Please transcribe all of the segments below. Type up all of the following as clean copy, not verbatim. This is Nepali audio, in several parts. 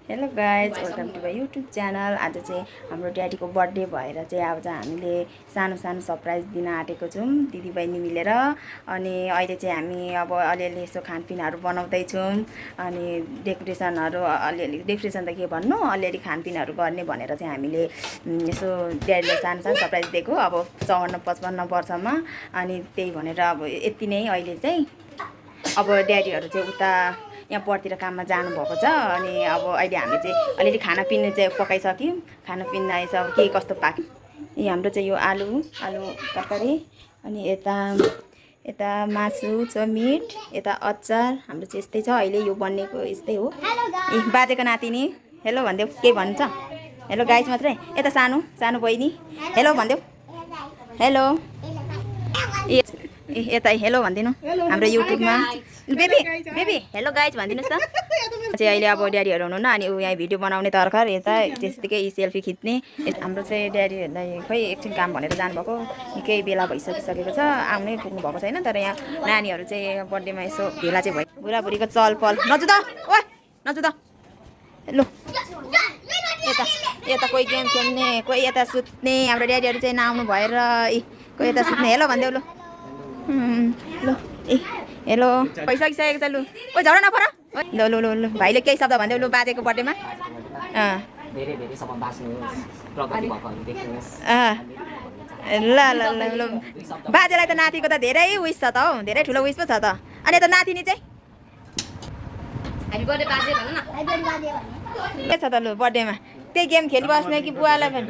Hello guys, welcome to my YouTube channel. आज चाहिँ हाम्रो ड्याडीको बर्थडे भएर चाहिँ अब चाहिँ हामीले सानो सानो सरप्राइज दिन आँटेको छौँ दिदीबहिनी मिलेर। अनि अहिले चाहिँ हामी अब अलिअलि यसो खानपिनहरू बनाउँदैछौँ। अनि डेकोरेसनहरू अलिअलि, डेकोरेसन त के भन्नु, अलिअलि खानपिनहरू गर्ने भनेर चाहिँ हामीले यसो ड्याडीलाई सानो सानो सरप्राइज दिएको अब 54-55 वर्षमा। अनि त्यही भनेर अब यति नै। अहिले चाहिँ अब ड्याडीहरू चाहिँ उता यहाँ परतिर काममा जानुभएको छ। अनि अब अहिले हामी चाहिँ अलिअलि खानापिना चाहिँ पकाइसक्यौँ। खानापिना यसो अब के कस्तो पाक्यो। हाम्रो चाहिँ यो आलु तरकारी, अनि यता मासु छ, मिट, यता अचार। हाम्रो चाहिँ यस्तै छ अहिले, यो बनिएको यस्तै हो। बाजेको नातिनी हेलो भनिदेऊ, के भन्छ? हेलो गाइज मात्रै। यता सानो बहिनी हेलो भनिदेऊ, हेलो। यता हेलो भनिदिनु हाम्रो युट्युबमा। बेबी हेलो गाइज भनिदिनुहोस् त। चाहिँ अहिले अब ड्याडीहरू हुनुहुन्न, अनि ऊ यहाँ भिडियो बनाउने तर्खर, यता त्यस्तै सेल्फी खिच्ने। हाम्रो चाहिँ ड्याडीहरूलाई खोइ एकछिन काम भनेर जानुभएको, निकै बेला भइसकिसकेको छ, आउनै पुग्नु भएको छैन। तर यहाँ नानीहरू चाहिँ बर्थडेमा यसो भेला चाहिँ भयो। बुढाबुढीको चलपल नजु त, ओ नजु त। लु यता कोही गेम खेल्ने, कोही यता सुत्ने। हाम्रो ड्याडीहरू चाहिँ नआउनु भएर कोही यता सुत्ने। हेलो भनिदेऊ लु। ल हेलो भइसकिसकेको छ। लु ओ झगडा नपर। लु लु लु भाइले केही शब्द भनिदेऊ लु बाजेको बर्थडेमा। ल ल ल ल बाजेलाई त नातिको त धेरै विश छ त हौ, धेरै ठुलो विश पो छ त। अनि यता नातिनी चाहिँ के छ त लु बर्थडेमा? त्यही गेम खेलिबस्ने कि बुवालाई पनि?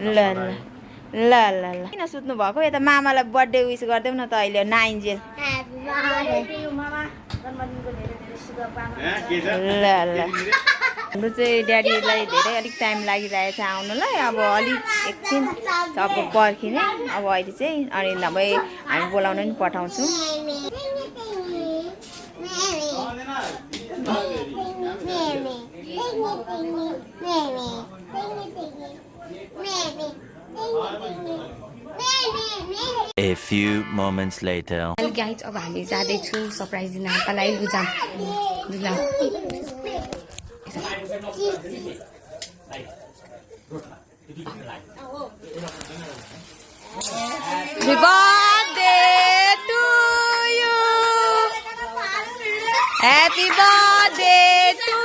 ल ल ल ल ल किन सुत्नु भएको? यता मामालाई बर्थडे विस गरिदेऊ न त अहिले 9 जेल। ल ल हाम्रो चाहिँ ड्याडीलाई धेरै अलिक टाइम लागिरहेछ आउनुलाई। अब अलिक एकछिन अब पर्खिने। अब अहिले चाहिँ अनि नभए हामी बोलाउन पनि पठाउँछौँ। A few moments later. Guys अब हामी जाँदैछु सरप्राइज दिन आपालाई। लुजाम लुजाम Happy birthday to you. Happy birthday to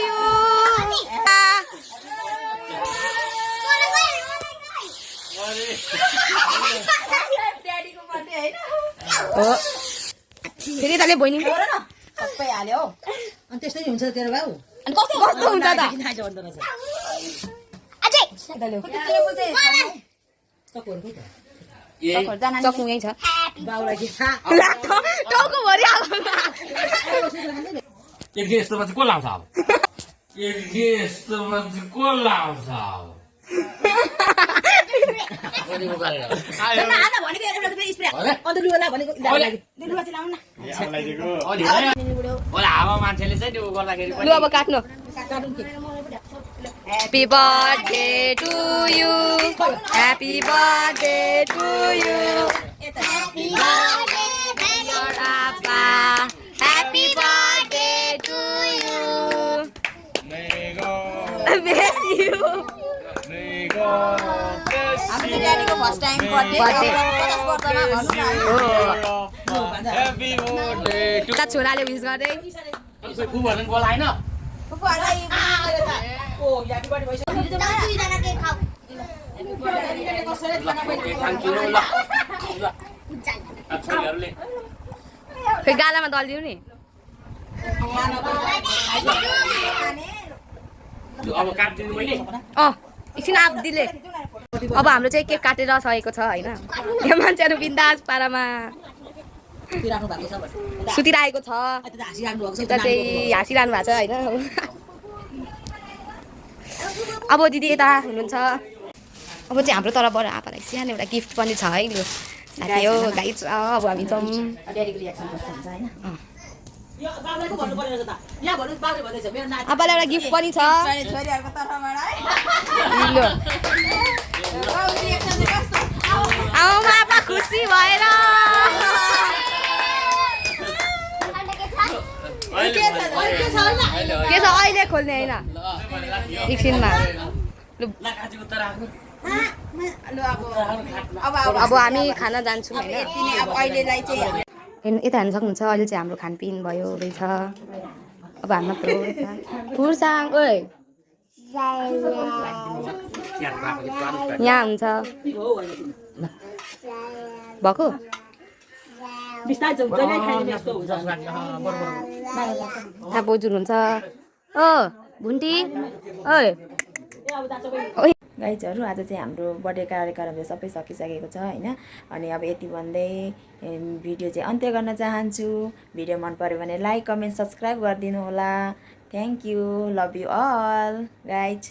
you. फेरि तले बहिनी सबै हाल्यो हौ। अनि त्यस्तै हुन्छ तेरो बाउ। अनि कस्तो हुन्छ त? चक्नु यही छ। बाउलाई के खा। टाउको भरि हाल्नु। एक यस्तोमा चाहिँ को लाउँछ अब? एक यस्तोमा चाहिँ को लाउँछ अब? हावा मान्छेले चाहिँ त्यो गर्दाखेरि लु अब काट्नु। Happy birthday to you. Happy birthday to you. Happy birthday dear Appa. Happy birthday to you. Bless you. हाम्रो ड्याडीको फर्स्ट टाइम बर्थडे। उता छोराले विश गर्दै बोलाएन खै गालामा दलिदिनु नि। अब काट्दिनु मैले। एकछिन आब्दीले। अब हाम्रो चाहिँ केक काटेर सकेको छ होइन। यो मान्छेहरू बिन्दास पारामा सुतिरहेको छ। यता चाहिँ हाँसिरहनु भएको छ होइन। अब दिदी यता हुनुहुन्छ। अब चाहिँ हाम्रो तर्फबाट आपालाई सानो एउटा गिफ्ट पनि छ है। लु साथी हो गाइज, अब हामी जाउँ। आपालाई एउटा गिफ्ट पनि छ। आमा आपा खुसी भएर के छ अहिले अहिले खोल्ने होइन एकछिनमा लु अब हामी खाना जान्छौँ होइन यति नै अब अहिलेलाई चाहिँ यता हेर्न सक्नुहुन्छ अहिले चाहिँ हाम्रो खानपिन भयो रहेछ अब हामी मात्र हो यता फुर्साङ ओइ यहाँ हुन्छ भएको यहाँ बोजू हुन्छ ओ भुन्टी ओइ ओइ गाइजहरू आज चाहिँ हाम्रो बर्थडे कार्यक्रम चाहिँ सबै सकिसकेको छ होइन अनि अब यति भन्दै भिडियो चाहिँ अन्त्य गर्न चाहन्छु भिडियो मन पर्यो भने लाइक कमेन्ट सब्सक्राइब गरिदिनु होला thank you love you all guys